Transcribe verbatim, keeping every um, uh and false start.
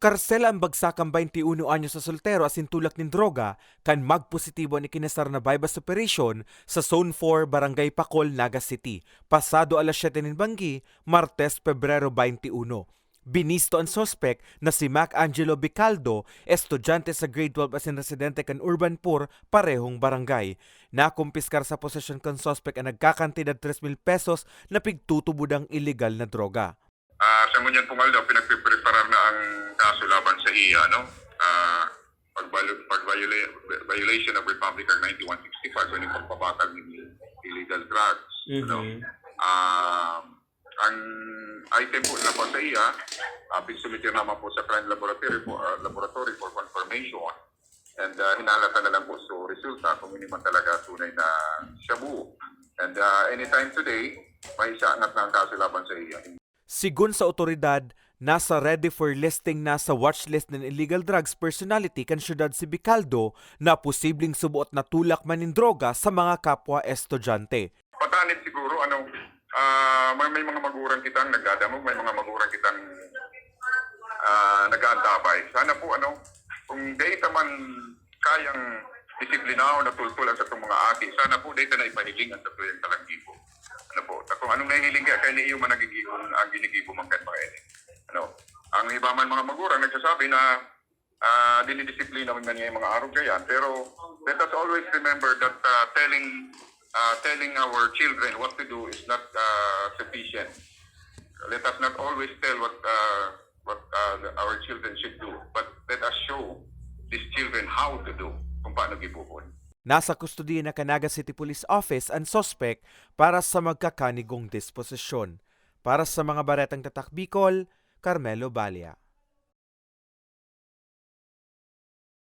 Karsela an bagsak kan baynte uno anyos na soltero asin tulak nin droga kan magpositibo an ikinasar na buy-bust operation sa Zone four, Barangay Pacol, Naga City, pasado alas siyete nin banggi, Martes, Pebrero baynte uno. Binisto an suspek na si Mac Angelo Bicaldo, estudyante sa grade twelve asin residente kan Urban Poor, parehong barangay. Nakumpiskar sa posesyon kan suspek an nagkakantidad tres mil pesos na pigtutubod ang iligal na droga. Ah, sa ngunyan pong aldaw, pinagpipreparar na ang kaso laban sa iya, no? Ah, pag-, pag-viola-, violation of Republic Act ninety-one sixty-five, so yung pagpabakal ng illegal drugs, no? Mhm. Ah, ang item po na po sa iya, ah, pinsumite naman po sa crime laboratory po, ah, laboratory for confirmation. And, ah, hinalata na lang po sa resulta kung hindi man talaga tunay na shabu. And, ah, anytime today, may isaangat na ang kaso laban sa iya. Sigon sa otoridad, nasa ready for listing na sa watchlist nin illegal drugs personality kan syudad si Bicaldo na posibleng suboot na tulak man nin droga sa mga kapwa estudyante. Patanit siguro, ano, ah, may, may mga magurang kitang nagdadangog, may mga magurang kitang, ah, nag-aantabay. Sana po, ano, kung data man kayang disiplinahon na tultol ang satong mga aki, sana po data na ipahiling ang satuyang kalanggibo. Ano po, ta kung anong nahihiling kaya, kaya ni iyo man nagigibo, ang ginigibo man kan mga ini. Ano, ang iba man mga magurang nagsasabi na, ah, dinidisiplina man niya yung mga arog kaya. Pero let us always remember that, ah, telling, ah, telling our children what to do is not, ah, sufficient. Let us not always tell what, ah, what, ah, the, our children should do, but let us show these children how to do, kung paano gibuhon. Nasa kustodiya na kan Naga City Police Office an suspek para sa magkakanigong disposisyon. Para sa mga Baretang Tatak Bicol, Carmelo Balia.